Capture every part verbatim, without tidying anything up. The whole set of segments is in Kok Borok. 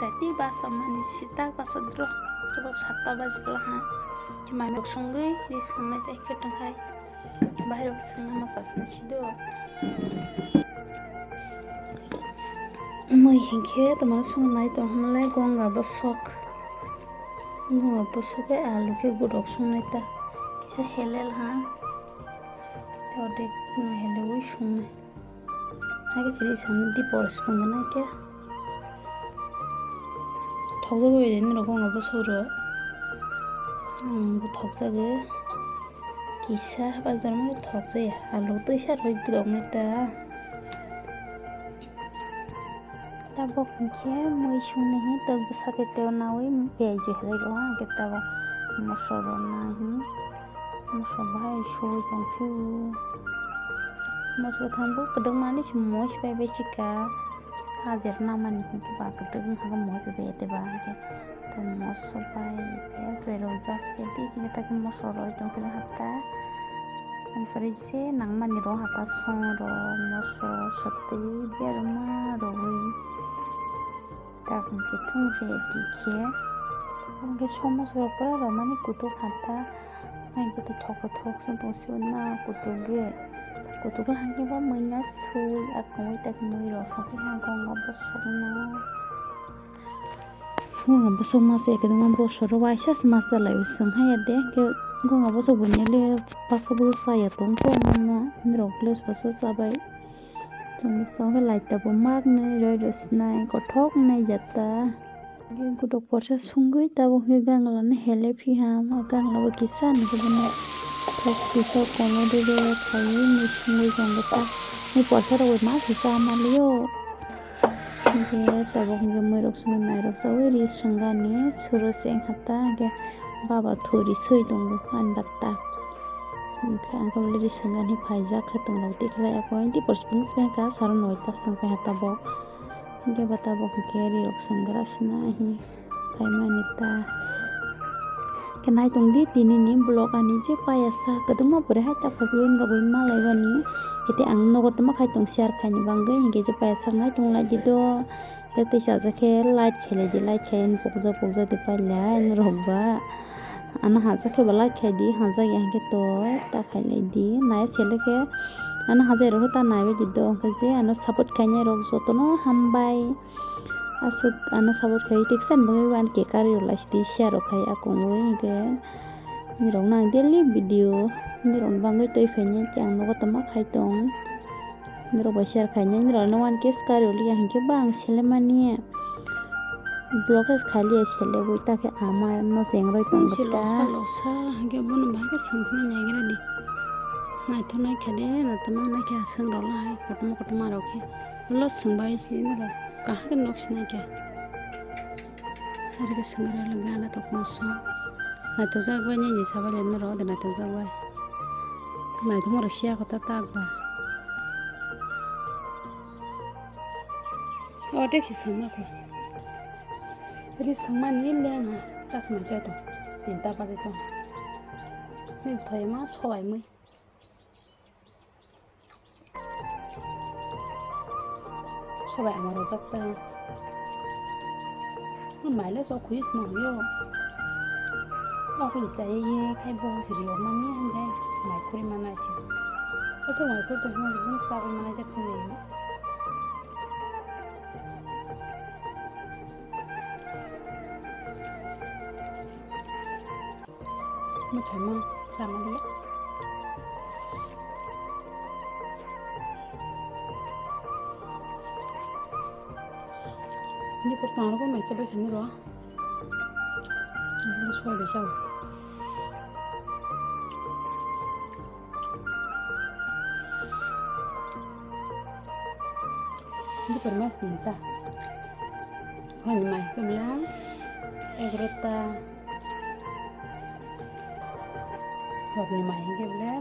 Dati bus tongmani sita bus dro. Tabuk satta bajikla ha. Chumani rok sungwi ri sungnai tei khe tongkhai. Bahai rok sungna ma sasna sido. Mui hinkhe tongmani sungnai tongmani gonga bosok. Gonga bosok bai alu khe gudok sungnai ta. Kisa helel ha. Tei ordek no heleui sungnai. Haikhe chini samni dipor swpung gwnang khe. Thokjagwi bai nini rok gonga bosok rok. Ang bo thokjago. Kisa bazar ma thokjaya. Alu twisa rwi bwrok nai ta. Tabok hinkhe mui sungni hi tok bwsa tei tei naui biyai je halai rw hwnkhe tabok moso rw nai hi. Moso bahai suwi tongphio. Moso thambo kwdwkmani se moibai bai chika. Ajer namani hinkhe ba kwdwk wngkha khe moibai bai tei ba hinkhe. Tei moso bai piyaj bai rwjak khe di khe tak moso rwi tongphila hata. Ani pore je nangmani rw hata song rw moso swtwi berma rwui. Tak hwnkhe thung ready khe. Hwnkhe somoso rok pura romani kutuk hata. Hai kutuk thok kutuk se tong sio na kutuk ge. Kutuk hwnkhe bo mui no sui a kongwi tak mui rw sokhe ha gonga bosok no. Gonga bosok masa ya kwdwkma bosoro waisa se masa lai o swng haya de hwnkhe gonga bosok bo nele pakha bo chaya tong khe nokno nirok le bosok chabai. Chwng bwskango light tabuk mak nwi roi rw sinai kothok nai jata. Hwnkhe gudok porsa sungwi tabuk hwnkhe ganglano hele phiya ma gangla bo kisa nukhe bono thok pisok komo dede khaiwi mui sungwi tongo ta. Mui porsa rok bai ma kisa ma liyo. Hwnkhe tabuk hwnkhe mui rok sungwi mai rok chaui ri swnggani suro se wngkha ta hwnkhe baba thuri swi tongo ani batta. Hwnkhe ang khe ri swnggani phaijak khe tongo tei khlai ako tei porsa phunuk se wngkha saro noita se wngkha tabuk. Hwnkhe bo tabuk hwnkhe ri rok swngra sina hi. Khaimani ta. Khe nai tong di tini ni vlog ani je payasa kwdwkma pore hai ta problem rogwi malaibani. Ete ang nogo tongma khai tong share khaini bangwi hinkhe je payasa nai tong lai di do. Khe tei chajakhe like khailai di, like khai ani pokjak pokjak de pailai norok ba. Ano hajakhe ba like khai di, hajak ya hinkhe to ta khailai di. Nai selekhe ano hajai rokhe ta naibai di do. Hinkhe je ano support khainai rok jotono hambai. Aswk ano support khai teksan bagwi wan ke kari rw lai sidi share rw khai akungwi hinkhe nirok nang daily video nirok bangwi twi phainai khe ang nogo tongma khai tong nirok bai share khainai nirok no wan ke swkari rw liya hinkhe ba ang selemani vlog khai liya selebwi ta khe ama no chengroi tong se ta losa losa hinkhe bono bahai khe swng swng naigra di naithok nai khe de naithok nai khe swng rw lai kotorma kotorma rok khe. Lo swngbai se norok kaham khe nok sinai khe. Hari khe swngrai le gana tongma song. Naithokjak bai nini sabai le norok de naithokjak bai. Naithokma rok siya kho ta tak ba. O tek si swngma kho. Ri swngma ni leng ha chak swmai chai tong. Tinta bajai tong. Ni thoi ma sobai mui. Sobai ama rojak ta. Mai le sok khuis ma yo. Okli sai ye khai bo siri o mani hanjai. Mai khuri mana si. Asa mai khuri to mo ni sa mana jak sini. Mwthangma chama liya. Ni por tang ko mai chabai sani ro. Ni soi be sao. Ni por mas ninta. Phani mai khe bwle egarota. Horni mai hwnkhe bwle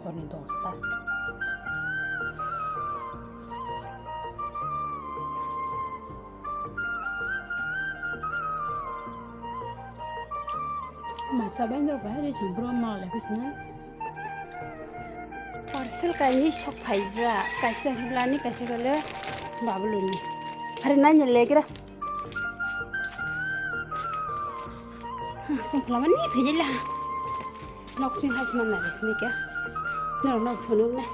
horni dosta. Mai chabai norok bahai ri chwng bro ma lai phi sina. Parcel kainwi sok phaijak, kaisa hiblani, kaisa kale babuluni. Hari nanya legra. Tongkhlama ni thwijila. Nok sing hai sima nai sini kya. Norok nok phunuk nai.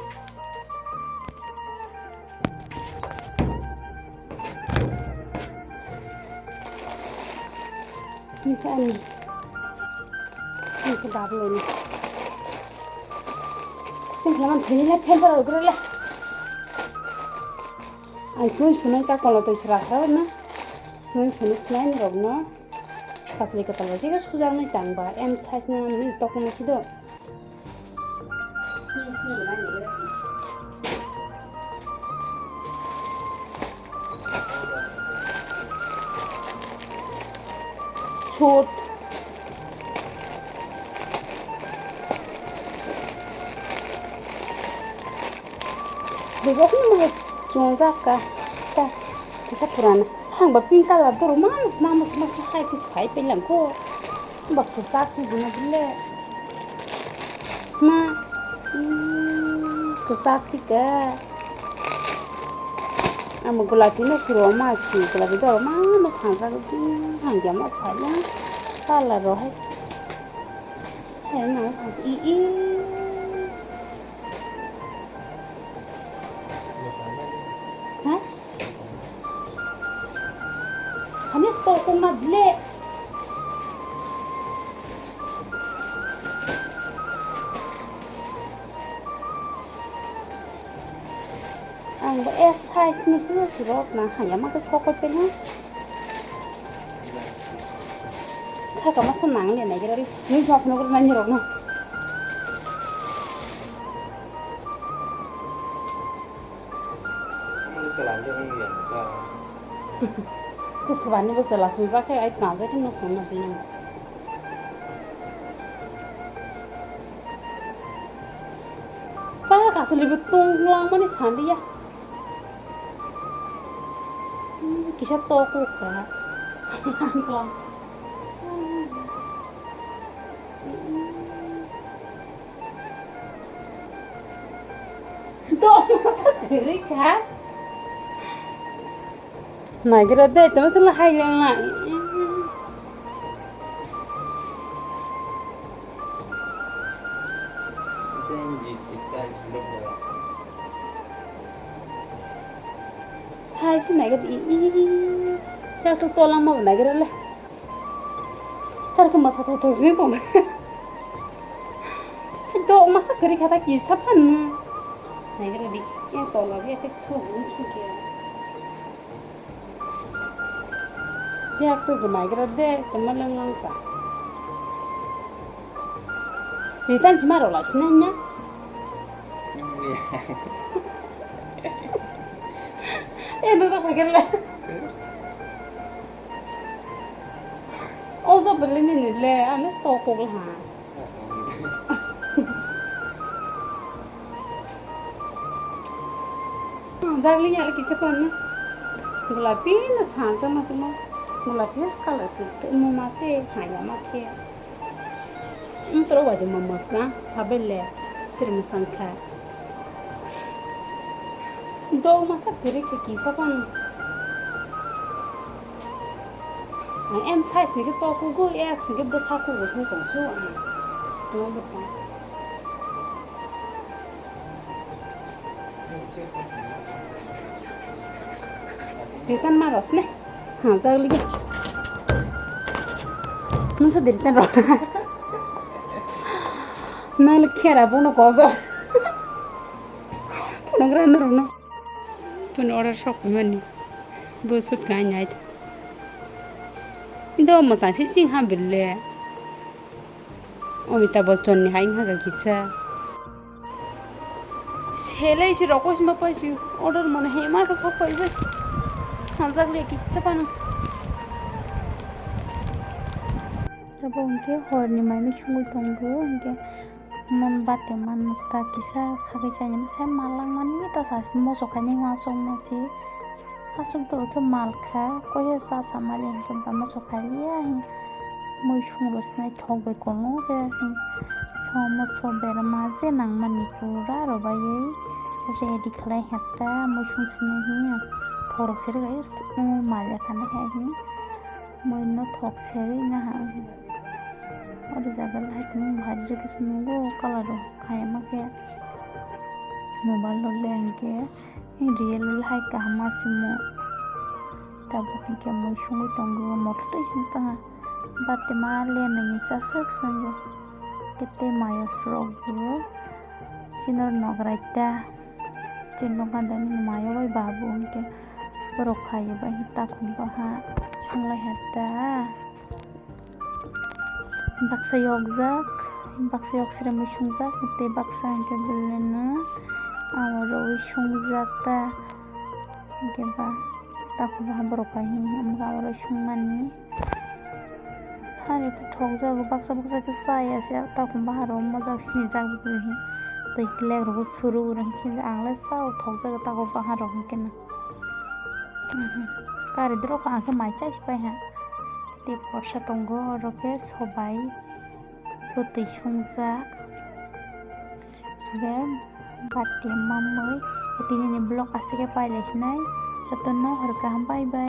Ini kan. Ini ke double ini. Tongkhlama ni thwijila phan para ugrela. Ang sui phunuk ta kolo twi sra sra na. Sui phunuk sinai ni rok no. Kasli kwtal bai se sujaknai tang ba, M size no nini tokma si do. Short. Bebak ni mo chongjak ka. Ta, kita purana. Hang ba pink color doro manus namus mas hai kis phai pelang ko. Ba kwchak si guna bile. Na, mm, kwchak si ka. Amo gulapi no puro mas si, gulapi doro manus hang jak, hang ya mas phai lang. Color ro hai. Hai na, i, i. Ha? Ani store kung ma ble. Ang bo S size ni sini sirok na haya ma ke chokot pe na. Kha kama sa nang le na gira ri. Ni jok no gra ni rok no. Ani salam de hung ya ka. Ke sabani bo sala sunsa ke ai ka je ke no khong na pina. Pa ka sali bo tong lang mani sandi ya. Hmm, kisa to ko ka. Dok masa kwrwi kha. Naigra de, tamo sala hai leng na. Hai si naigra de, i, i, i. Yak tuk tolang ma naigra le. Tar khe masa thai thok jeng tong. Dok masa kwrwi kha ta kisa phan. Naigra di. Ya tola bi ate thok jeng sukya. Ya tu naigra de, tama lang lang ta. Ritan kima rola sinai na. Eh, no tak pakai le. Oh, so beli ni ni le, ane stok kok lah. Jagli ya kisa pan na. Gulapi na santa ma tuma. Gulapi has color tu. Mo ma se haya ma ke. Ntro wadi mo mosla. Sabelle. Tir mo sangkha. Dok masa kwrwi khe kisa phano. Ang M size ni khe tok kugo, S ni khe bwsa kugo se tong su ang. Tong bwtang. Return ma ros ne. Ha, jagli ge. Nung sa diri tan ro. Nang le khera bono kozo. Phunukra norokno. Tuni order sok mani. Bo sut kai nai. Indo mo sa si sing ha bille. Amitabh Bachchan ni hai wngkha kisa. Selai si rokoi sima pai si order mane hema khe sok pai bai. Hanjak le kisa pano. Tabuk hwnkhe horni mai mui sungwi tongo hwnkhe. Mon bate man ta kisa khagwi chainani sai mallang mani ta sa moso khainai uansuk ma si. Aswk doro khe mal kha, koi ya cha cha mali hinkhe ba moso khai liya hin. Mui sung rw sinai thok bai kolno khe hin. Somo so berma je nang mani pura rw bai ready khlai hetta mui sung sinai hin. Thok rok se rw bai mal ya kha nai hai hin. Mui no thok se rw na ha. Oro jaga le hai tongmani bahai rw khe se nukgo, colour rok khaima khe mobile rok le hwnkhe real o le hai kaham ma simo. Tabuk hwnkhe mui sungwi tongo, motor twi sung tanga. Bati ma le nini chaswk swngo. Kete mayo srok bo. Chini oro nograi ta. Chini nokha dani mayo bai babu hwnkhe borok phaiyo bai takhuk baha sunglai ha ta. Baksa yokjak, baksa yok siremwi sungjak, tei baksa hwnkhe beleno amo rwui sungjak ta. Hwnkhe ba takhuk baha borok bai hwnwi amo rwui sungmani. Hani khe thokjago, baksa baksa khe chaya se, takhuk baha rok mojak sinijak bo twi hi. Twi klek rokbo suru uro hinwi sinijak, ang le sao thokjago takhuk baha rok hwnkhe no. Mhm. Kari doro kha, ang khe mai chai se pai ha. Tei porsa tongo, oro khe sobai bwtwi sungjak. Hwnkhe bati mamwi tini ni vlog aswk khe pailai sinai. Jotono hor kaham, bye bye.